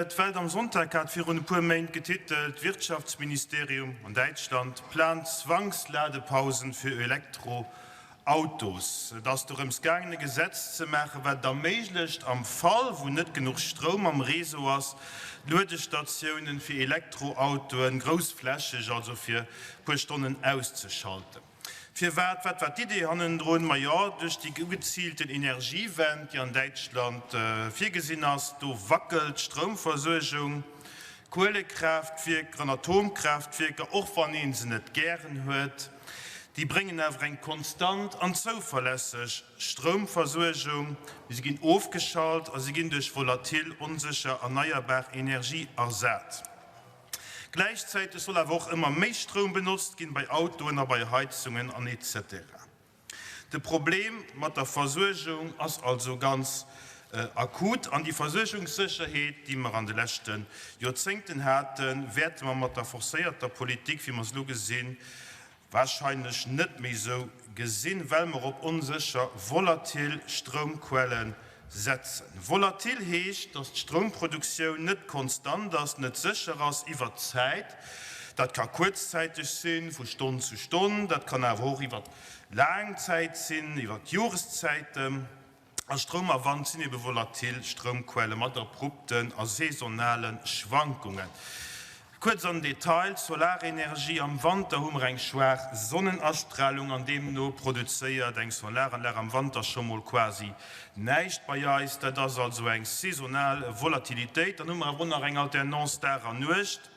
D'Welt am Sonntag hat virun e puer Méint getitelt, Wirtschaftsministerium an Däitschland plant Zwangsladepausen für Elektroautos. Et ass dorëms gaangen e Gesetz ze maachen, wat et erméiglecht, am Fall wou net genuch Stroum am Réseau ass, d'Luedestatiounen fir Elektroautoen groussflächeg, also fir puer Stonnen, auszeschalten. Firwat? Wat war d'Idee hannendrun? Majo, duerch déi ugeziilten Energiewend, déi an Däitschland virgesinn ass, do wackelt d'Stroumversuergung. Kuelekraaftwierker an Atomkraaftwierker, och wann ee se net gären huet, déi bréngen awer eng konstant an zouverlässeg Stroumversuergung. Mee se ginn ofgeschalt a se ginn duerch volatil, onsécher erneierbar Energie ersat. Gläichzäiteg soll awer och ëmmer méi Stroum benotzt ginn, bei Autoen a bei Heizungen an etc. De Problem mat der Versuergung ass also ganz akut an déi Versuergungssécherheet, déi mer an de leschte Joerzéngten haten, wäerte mer mat der forcéierter Politik, wéi mer se elo gesinn, Wahrscheinlech net méi sou gesinn, well mer op onsécher, volatil Stroumquellen setzen. Volatil heescht, dass d'Stroumproduktioun net konstant ass, net sécher ass iwwert d'Zäit. Dat ka kuerzzäiteg sinn, vu Stonn zu Stonn, dat kann awer och iwwert laang Zäit sinn, iwwert Joreszäiten. A Stroum a Wand sinn ebe volatil Stroumquelle mat abrupten a saisonale Schwankungen. Kuerz am Detail, Solarenergie, Am Wanter hu mer eng schwaach Sonnenastralung an deemno produzéiert eng Solaranlag am Wanter scho mol quasi näischt bei eis. Dat ass also eng saisonal Volatilitéit. Dann hu mer awer och nach eng Alternance Dag an Nuecht.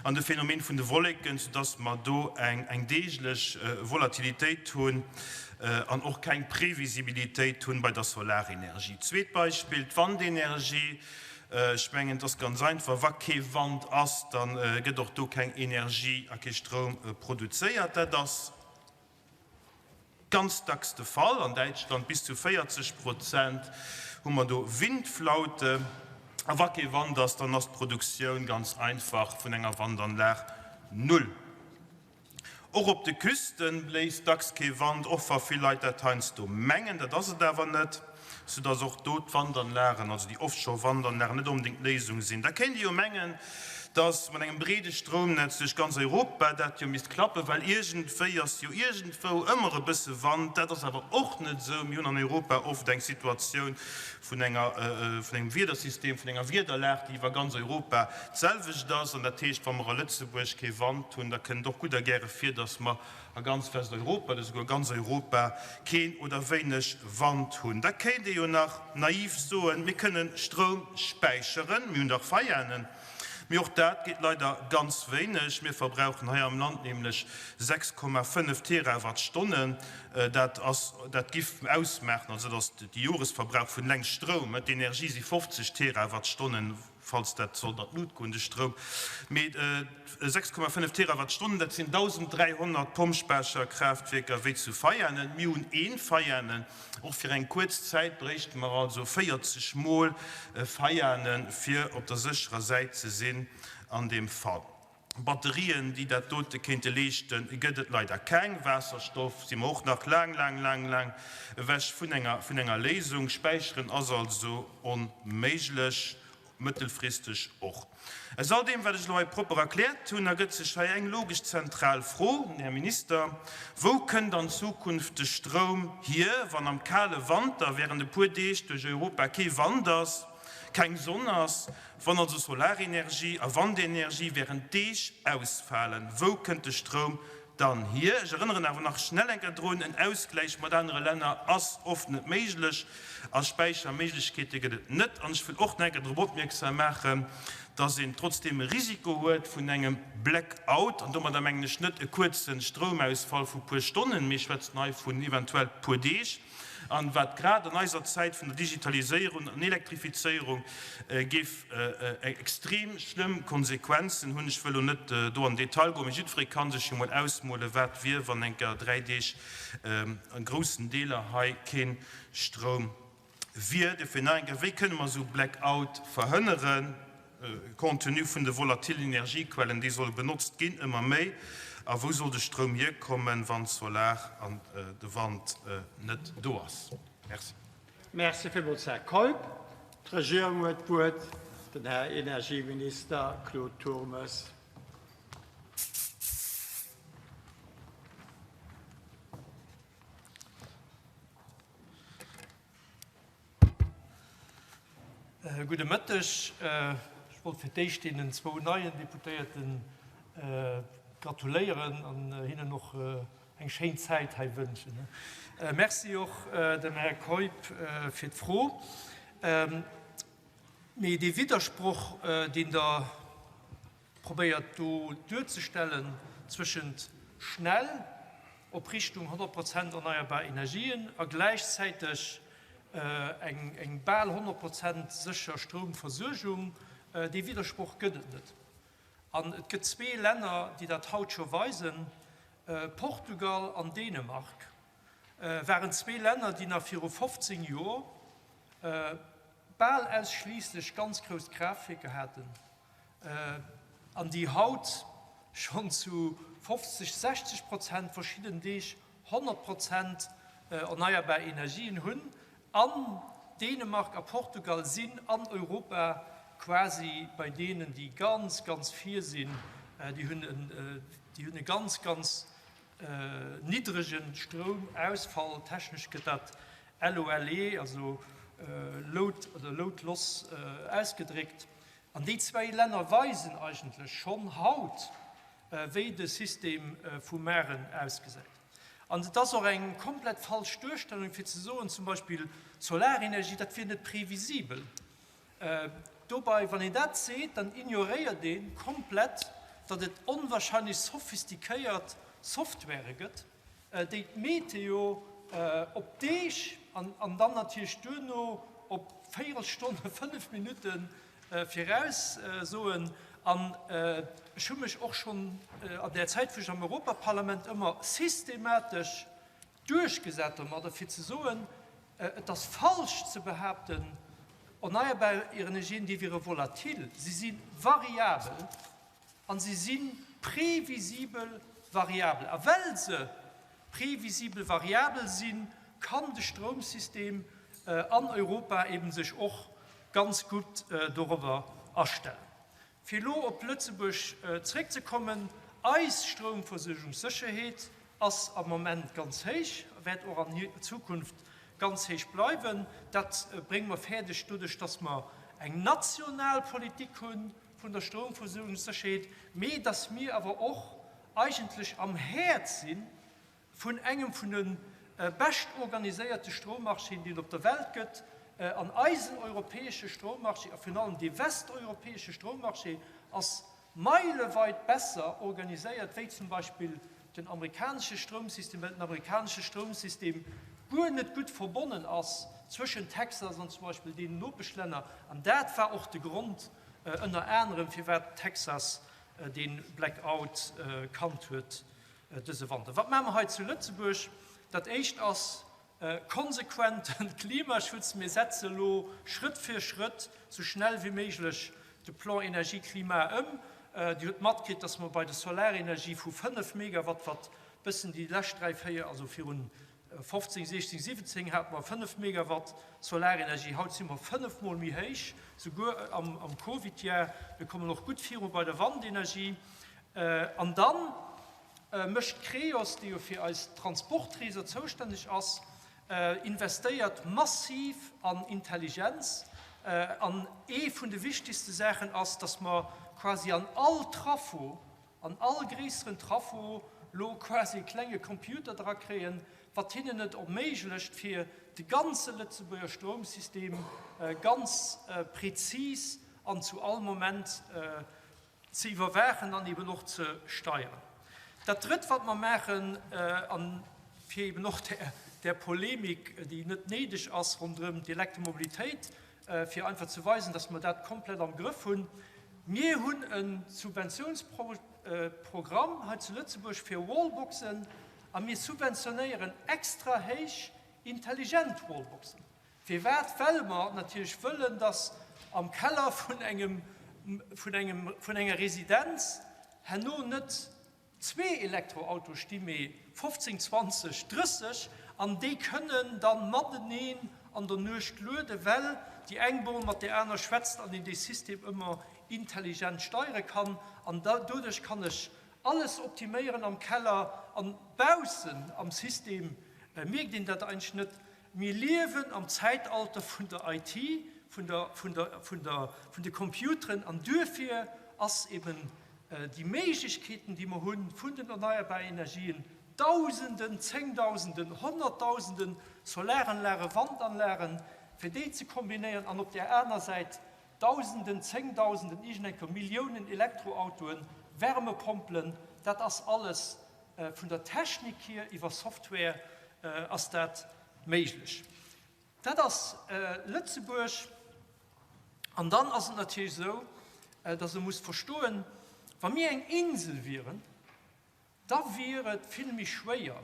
an de Phänomen vun de Wolleken, soudass mer do eng deeglech Volatilitéit hunn an och keng Previsibilitéit hunn bei der Solarenergie. Zweet Beispill, d'Wandenergie. Ech mengen, et ass ganz einfach, Wa kee Wand ass, da gëtt och do keng Energie a kee Stroum produzéiert. Dat ass. Ganz dacks de Fall, an Däitschland bis zu 40 Prozent hu mer do Windflaute. A wa kee Wand ass, dann ass d'Produktioun ganz einfach vun enger Wandanlag null. Och op de Küste bléist dacks kee Wand, och wa vill Leit dat heiansdo mengen. Dat ass et awer net, soudass och do d'Wandanlagen, also déi Offshore-Wandanlagen, net onbedéngt d'Léisung sinn. Da kéint ee jo mengen, dass mat engem breede Stroumnetz duerch ganz Europa dat jo misst klappen, well iergendwéi ass jo iergendwou ëmmer e bësse Wand. Dat ass awer och net esou. Mir hunn an Europa oft eng Situatioun vun enger, vun engem Wiedersystem, vun enger Wiederlag, déi iwwer ganz Europa d'selwecht ass. An dat heescht, wa mer a Lëtzebuerg kee Wand hunn, da kënnt et och gutt a gäre vir, dass mer a ganz Westeuropa oder souguer ganz Europa keen oder wéineg Wand hunn. Da kéint ee jo nach naiv soen, mir kënne Stroum späicheren, mir hunn dach Veianen. Mee och dat geet leider ganz wéineg. Mir verbrauchen hei am Land nämlech 6,5 Terawattstonnen. Dat ass, dat giff ausmaachen, also dat ass de Joresverbrauch vun eleng Stroum, d'Energie si 50 Terawattstonnen. falls dat sollt an d'Lut goen, de Stroum, mee 6,5 Terawattstonnen, dat sinn 1.300 Pompspäicherkraaftwierker wéi zu Veianen. Mir hunn ee Veianen, och fir eng kuerz Zäit bréichte mer also 40 mol Veianen, fir op der sécherer Säit ze sinn an deem Fall. Batterien, déi dat dote kéinte leeschten, gëtt et leider keng. Waasserstoff si mer och nach laang, laang, laang, laang ewech vun enger, vun enger Léisung. Späicheren ass also onméiglech, mëttelfristeg och. Aus all deem, wat ech elo hei propper erkläert hunn, ergëtt sech hei eng logesch zentral Fro, Här Minister, Wou kënnt an Zukunft de Stroum hier, wann am kale Wanter während e puer Deeg duerch Europa kee Wand ass, keng Sonn ass, Wann also Solarenergie a Wandenergie während Deeg ausfalen, wou kënnt de Stroum dann hier? Ech erënneren awer nach schnell eng Kéier drun, en Ausgläich mat anere Länner ass oft net méiglech a Späicherméiglechkeete gëtt et net. An ech wëll och nach eng Kéier drop opmierksam maachen, dass een trotzdeem e Risiko huet vun engem Blackout, an domadder mengen ech net e kuerze Stroumausfall vu puer Stonnen, mee ech schwätzen hei vun eventuell puer Deeg. An wat grad an eiser Zäit vun der Digitaliséierung an Elektrifizéierung géif extrem schlëmm Konsequenzen hunn. Ech wëll elo net do an den Detail goen, mee jiddweree ka sech jo mol ausmolen, wat wier, wann eng Kéier 3 Deeg a groussen Deeler hei kee Stroum wier. Dofir nach eng Kéier, Wéi kënne mer esou Blackout verhënneren? Compte tenu vun de volatilen Energiequellen, déi solle benotzt ginn, ëmmer méi. A wou soll de Stroum hierkommen, wann d'Solar an de Wand net do ass? Merci. Merci villmools, Här Keup. D'Regierung huet d'Wuert. den Här Energieminister Claude Turmes. Gudde Mëtteg. Ech wollt fir d'éischt deenen zwou neien Deputéierte gratuléieren an hinnen och eng schéin Zäit hei wënschen. Merci och dem Här Keup fir d'Fro. Mee dee Widdersproch, deen Der probéiert do duerzestellen zwëschent schnell op Richtung 100 Prozent erneierbar Energien a gläichzäiteg eng bal 100 Prozent sécher Stroumversuergung, dee Widdersproch gëtt et net. An et gëtt zwee Länner, déi dat haut scho weisen, Portugal an Dänemark waren zwee Länner, déi nach viru 15 Joer bal ausschliisslech ganz grouss Kraaftwierker haten an déi haut schonn zu 50, 60 Prozent, verschidden Deeg 100 Prozent erneierbar Energien hunn. An Dänemark a Portugal sinn an Europa quasi bei deenen, déi ganz, ganz vir sinn. Déi hunn en, déi hunn e ganz, ganz niddrege Stroumausfall. Technesch gëtt dat LOLE, also Load oder Load Loss ausgedréckt. An déi zwéi Länner weisen eigentlech schonn haut, wéi de System vu Maren ausgesäit. An et ass och eng komplett falsch Duerstellung, fir ze soen, zum Beispill d'Solarenergie, dat wier net previsibel. Dobei, wann een dat seet, dann ignoréiert ee komplett, datt et onwahrscheinlech sophistiquéiert Software gëtt, déi d'Meteo op Deeg an dann natierlech duerno op Véierelstonne, 5 Minutte viraussoen. An ech hu mech och schonn an där Zäit, wou ech am Europaparlament ëmmer systematesch duerchgesat domadder, fir ze soen, et ass falsch ze behaapten, erneierbar Energien, déi wiere volatil. Si si variabel a si si previsibel variabel. A well se previsibel variabel sinn, kann de Stroumsystem an Europa eben sech och ganz gutt dorobber astellen. Fir elo op Lëtzebuerg zréckzekommen, Eis Stroumversuergungssécherheet ass am Moment ganz héich a wäert och an Zukunft ganz héich bleiwen. Dat brénge mer fäerdeg doduerch, dass mer eng national Politik hu vun der Stroumversuergungssécherheet, mee dass mir awer och eigentlech am Häerz si vun engem vun de bescht organiséierte Stroummarchéen, déi et op der Welt gëtt. An eisen europäesche Stroummarché, a virun allem dee westeuropäesche Stroummarché, ass meileweit besser organiséiert wéi zum Beispill den amerikanesche Stroumsystem, well den amerikanesche Stroumsystem guer net gutt verbonnen ass zwëschen Texas an zum Beispill deenen Nopeschlänner. An dat war och de Grond ënner anerem, firwat Texas dee Blackout kannt huet dëse Wanter. Wat maache mer hei zu Lëtzebuerg? Dat Éischt ass konsequente Klimaschutz. Mir setze elo Schrëtt fir Schrëtt sou schnell wéi méiglech de Plan Energie Climat ëm. Dir hutt matkritt, dass mer bei der Solarenergie vu 5 Megawatt, wat bëssen déi lescht dräi, véier, also virun 15, 16, 17 hate mer 5 Megawatt Solarenergie, haut si mer fënnefmol méi héich, souguer am Covidjar. Mir kommen och gutt viru bei der Wandenergie. An da mécht d'Creos, déi jo fir eis Transportreseau zoustänneg ass, investéiert massiv an Intelligenz. An ee vun de wichtigste Saachen ass, dass mer quasi an all Traffo, an all gréisseren Traffo lo quasi e klenge Computer dra kréien, wat hinnen et erméiglecht fir de ganze Lëtzebuerger Stroumsystem ganz prezis an zu all Moment ze iwwerwaachen an eben och ze steieren. Dat Drëtt, wat mer maachen, a fir eben och där Polemik, déi net néideg ass ronderëm d'Elektromobilitéit, fir einfach ze weisen, dass mer dat komplett am Grëff hunn, Mir hunn e Subventiounsprogramm hei zu Lëtzebuerg fir Wallboxen a mir subventionéieren extra héich intelligent Wallboxen. Firwat? Well mer natierlech wëllen, dass am Keller vun engem, vun engem, vun enger Residenz herno net zwee Elektroautoe sti mee 15, 20, 30 an déi kënnen da mateneen an der Nuecht lueden, well déi eng Born mat där aner schwätzt an een dee System ëmmer intelligent steiere kann. An doduerch kann ech alles optiméieren am Keller an baussen am System mierkt een dat eigentlech net. Mir liewen am Zäitalter vun der IT, vun der, vun der, vun der, vun de Computeren an duerfir ass eben déi Méiglechkeeten, déi mer hu vun den erneierbaren Energien, Dausenden, Zéngdausenden, Honnertdausenden Solaranlagen, Wandanlagen, fir déi ze kombinéieren an op där aner Säit Dausenden, Zéngdausenden, iergendenker Milliounen Elektroautoen, Wärmepompelen, dat ass alles vun der Technik hier, iwwer Software ass dat méiglech. Dat ass Lëtzebuerg. An dann ass et natierlech esou, datt ee muss verstoen, wa mir eng Insel wieren, Da wier et vill méi schwéier,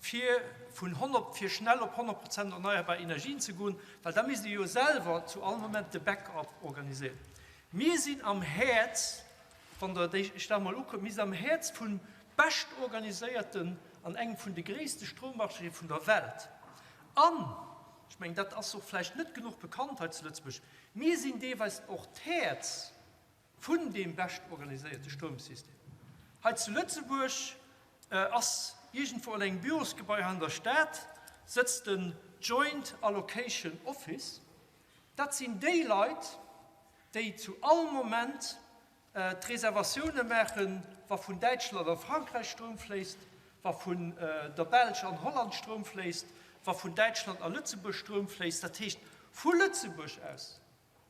fir vun 100, fir schnell op 100 Prozent erneierbar Energien ze goen, well da misst ee jo selwer zu all Moment de Backup organiséieren. Mir sinn am Häerz, wann Der déi Iech dat emol ukuckt, mir sinn am Häerz vum beschtorganiséierten an engem vun de gréisste Strommarchéë vun der Welt. An, ech mengen, dat ass och vläicht net genuch bekannt hei zu Lëtzebuerg, mir sinn deelweis och d'Häerz vun deem bescht organiséierte Stroumsystem. Hei zu Lëtzebuerg ass iergendwou an engem Bürosgebai hei an der Stad sëtzt den Joint Allocation Office. Dat sinn déi Leit, déi zu all Moment d'Reservatioune maachen, wa vun Däitschland a Frankräich Stroum fléisst, wa vun der Belsch an Holland Stroum fléisst, wa vun Däitschland a Lëtzebuerg Stroum fléisst. Dat heescht, vu Lëtzebuerg aus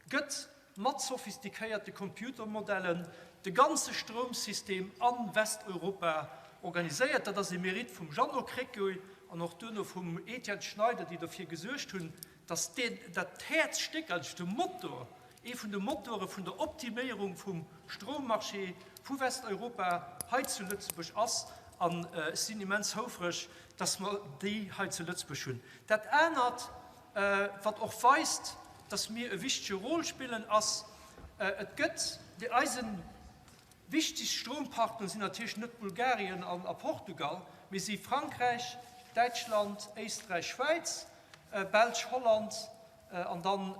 gëtt mat sophistiquéierte Computermodellen de ganze Stroumsystem a Westeuropa organiséiert. Dat ass e Mérite vum Jeannot Krecké an och duerno vum Etienne Schneider, déi derfir gesuergt hunn, dass dat Häerzstéck, eigentlech de Motor, ee vun de Motore vun der Optiméierung vum Stroummarché vu Westeuropa hei zu Lëtzebuerg ass. An ech sinn immens houfreg, dass mer déi hei zu Lëtzebuerg hunn. Dat anert, Wat och weist, dass mir e wichtege Rôle spillen, ass, et gëtt, eise wichtegst Stroumpartner sinn natierlech net Bulgarien a Portugal, mee si Frankräich, Däitschland, Éisträich, Schwäiz, Belsch, Holland an dann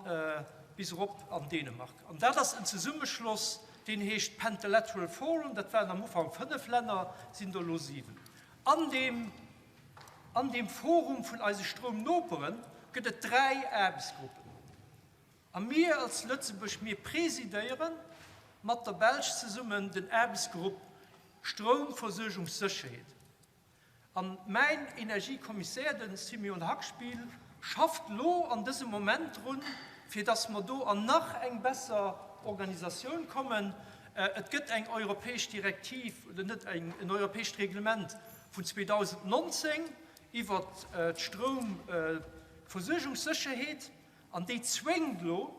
bis erop an Dänemark. An dat ass en Zesummeschloss, deen heescht Pentalateral Forum. Dat waren am Ufank 5 Länner, sinn der elo 7. An deem An deem Forum vun eise Stroumnopere gëtt et 3 Aarbechtsgruppen. A mir als Lëtzebuerg, mir presidéiere mat der Belsch zesummen den Aarbechtsgrupp Stroumversuergungssécherheet. A mäin Energiekommissär, de Simeon Hagspiel, schafft lo an dësem Moment drun, fir datt mer do an nach eng besser Organisatioun kommen. Et gëtt eng europäesch Direktiv, oder net eng, en europäescht Reglement vun 2019 iwwert d'Stroumversuergungssécherheet, an déi zwéngt elo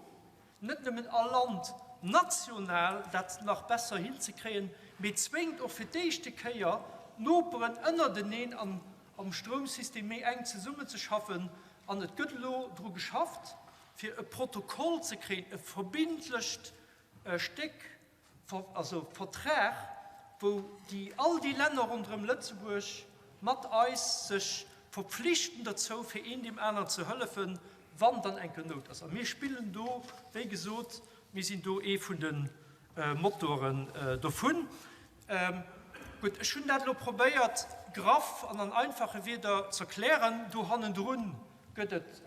net nëmmen all Land national dat nach besser hinzekréien, mee zwéngt och fir d'éischte Kéier d'Noperen ënnerteneen an am Stroumsystem méi enk zesummenzeschaffen. An et gëtt elo dru geschafft, fir e Protokoll ze kréien, e verbindlecht Stéck also Vertrag, wou déi all déi Länner ronderëm Lëtzebuerg mat eis sech verpflichten dozou, fir een deem aneren ze hëllefen, wann dann enke Nout ass. A mir spillen do, wéi gesot, mir sinn do ee vun de Motoren dovun. Gutt, ech hunn dat elo probéiert, graff an an einfache Wieder z'erklären. Do hannendrun gëtt et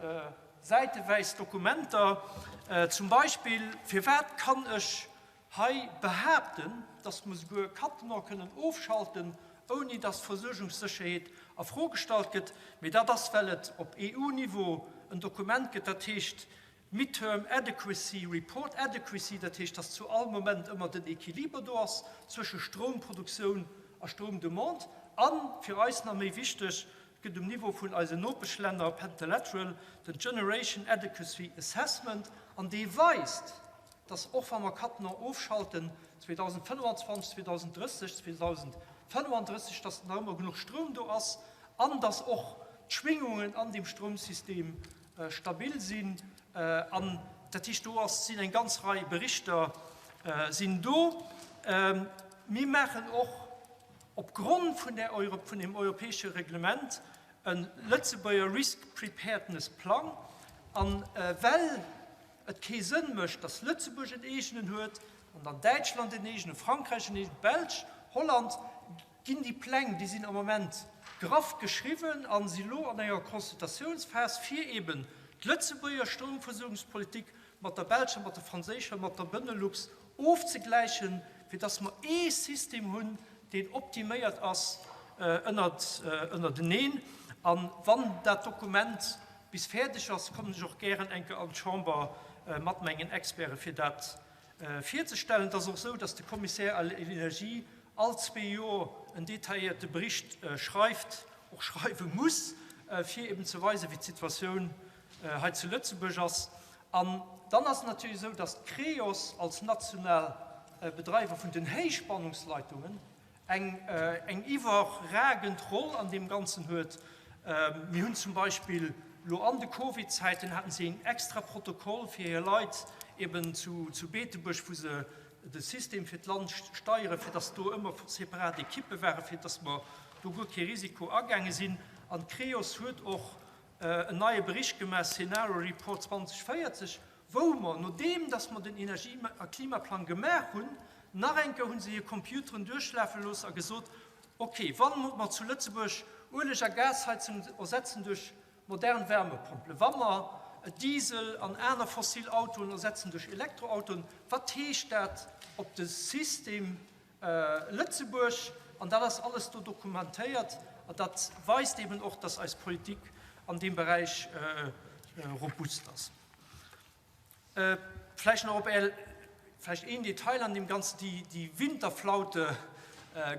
säitewäis Dokumenter, zum Beispill, Firwat kann ech hei behaapten, dass mer souguer Cattenom kënnen ofschalten, ouni dass d'Versuergungssécherheet a Fro gestallt gëtt? Mee dat ass, well et op EU-Niveau en Dokument gëtt, dat heescht Midterm Adequacy Report. Adequacy, dat heescht, dass zu all Moment ëmmer den Equiliber do ass zwësche Stroumproduktioun a Stroumdemande. A fir eis nach méi wichteg, Et gëtt um Niveau vun eisen Nopeschlänner Pentalateral den Generation Adequacy Assessment an dee weist, dass och wa mer Cattenom ofschalten 2025, 2030, 2035, dass nach ëmmer genuch Stroum do ass an dass och d'Schwingungen an deem Stroumsystem stabil sinn. An dat heescht, do ass, sinn eng ganz Rei Berichter sinn do. Mir maachen och Op Grond vun där vun deem europäesche Reglement e Lëtzebuerger Risk Preparedness Plang, an well. et kee Sënn mécht, dass Lëtzebuerg en eegenen huet an dann Däitschland en eegenen, Frankräich en eegenen, d'Belsch, Holland, ginn déi Pläng, déi sinn am Moment graff geschriwwen a si lo an enger Consultatiounsphas, fir eben d'Lëtzebuerger Stroumversuergungspolitik mat der belscher, mat der franséischer, mat der Benelux ofzegläichen, fir dass mer ee System hunn, deen optiméiert ass ënnerteneen. A wann dat Dokument bis fäerdeg ass, kommen ech och gären eng Kéier an d'Chamber mat mengen Experte fir dat virzestellen. Et ass och esou, dass de Commissaire à l'énergie all zwee Joer en detailléierte Bericht schreift, och schreiwe muss, fir eben ze weisen, wéi d'Situatioun hei zu Lëtzebuerg ass. An dann ass et natierlech esou, dass d'Creos als national Bedreiwer vun den Héichspannungsleitungen eng eng iwwerragend Roll an deem Ganzen huet. Mir hunn zum Beispill elo an de Covid-Zäiten haten si en extra Protokoll fir hir Leit eben zu zu Beetebuerg, wou se de System fir d'Land steieren, fir dass do ëmmer separat Ekippe waren, fir dass mer do guer kee Risiko agaange sinn. An d'Creos huet och en neie Bericht gemaach, Scenario Report 2040, wou mer, nodeem dass mer den Energie a Klimaplang gemaach hunn, nach eng Kéier hu se hir Computeren duerchlafe looss a gesot, Okay, wa mer zu Lëtzebuerg Ueleg a Gasheizungen ersetzen duerch modern Wärmepompelen, wa mer Diesel an aner fossil Autoen ersetzen duerch Elektroautoen, wat heescht dat op de System Lëtzebuerg, an dat ass alles do dokumentéiert, an dat weist eben och, dass eis Politik an deem Beräich robust ass. Vläicht nach op Är, vläicht een Detail an deem Ganzen, déi, déi Winterflaute,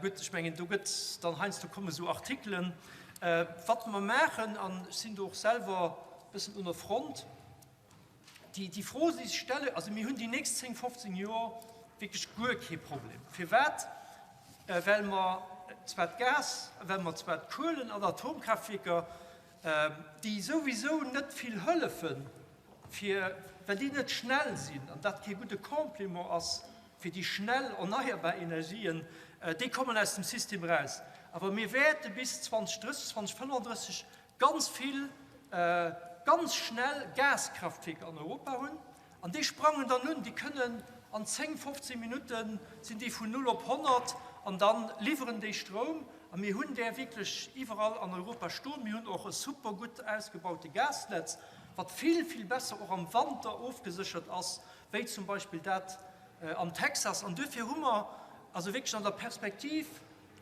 gutt, ech mengen, do gëtt dann heiansdo komme sou Artikelen. Wat mer maachen, an ech sinn do och selwer e bëssen un der Front, Déi Fro, déi sech stelle, also mir hunn déi nächst 10, 15 Joer wierklech guer kee Problem. Firwat? Well mer zwar d'Gas, well mer zwar d'Kuelen an d'Atomkraaftwierker, déi souwisou net vill hëllefen, fir, well déi net schnell sinn an dat kee gudde Complément ass fir déi schnell erneierbar Energien, déi kommen aus dem System eraus. Awer mir wäerte bis 2030, 2035 ganz vill ganz schnell Gaskraftwierker an Europa hunn, an déi sprangen dann un, déi kënnen an 10, 15 Minutte sinn déi vun 0 op 100 an da liwweren déi Stroum. A mir hunn där wierklech iwwerall an Europa stoen. Mir hunn och e super gutt ausgebaute Gasnetz, wat vill, vill besser och am Wanter ofgeséchert ass, wéi zum Beispill dat am Texas. An duerfir hu mer also wierklech an der Perspektiv,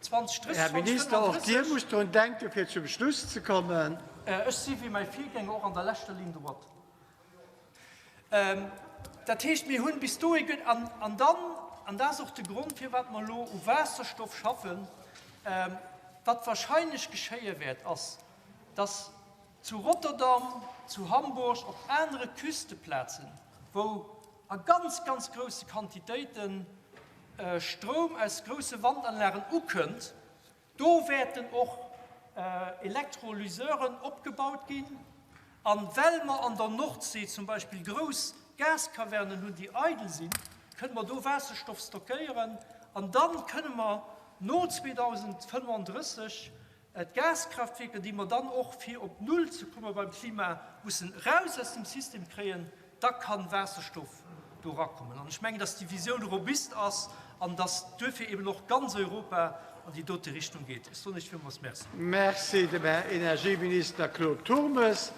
2030, Här Minister, och Dir 2035. musst drun denken, fir zum Schluss ze kommen. Ech si wéi mäi Virgänger och an der leschter Ligne droite. Dat heescht, mir hunn bis dohi gutt. An dann, an dat ass och de Grond, firwat mer elo u Waasserstoff schaffen, wat wahrscheinlech geschéie wäert, ass, dass zu Rotterdam, zu Hamburg, op anere Küsteplazen, wou a ganz, ganz grousse Quantitéiten Stroum aus grousse Wandanlagen ukënnt, do wäerten och Elektrolyseuren opgebaut ginn. A well mer an der Nordsee zum Beispill grouss Gaskavernen hunn, déi eidel sinn, kënne mer do Waasserstoff stockéieren an da kënne mer no 2035 D'Gaskraftwierker, déi mer dann och, fir op Null ze komme beim Klima, mussen eraus aus dem System kréien, da kann Waasserstoff do erakommen. An ech mengen, dass déi Visioun robust ass an dass duerfir eben och ganz Europa an déi dote Richtung geet. Ech soen Iech villmools Merci. Merci dem Här Energieminister Claude Turmes.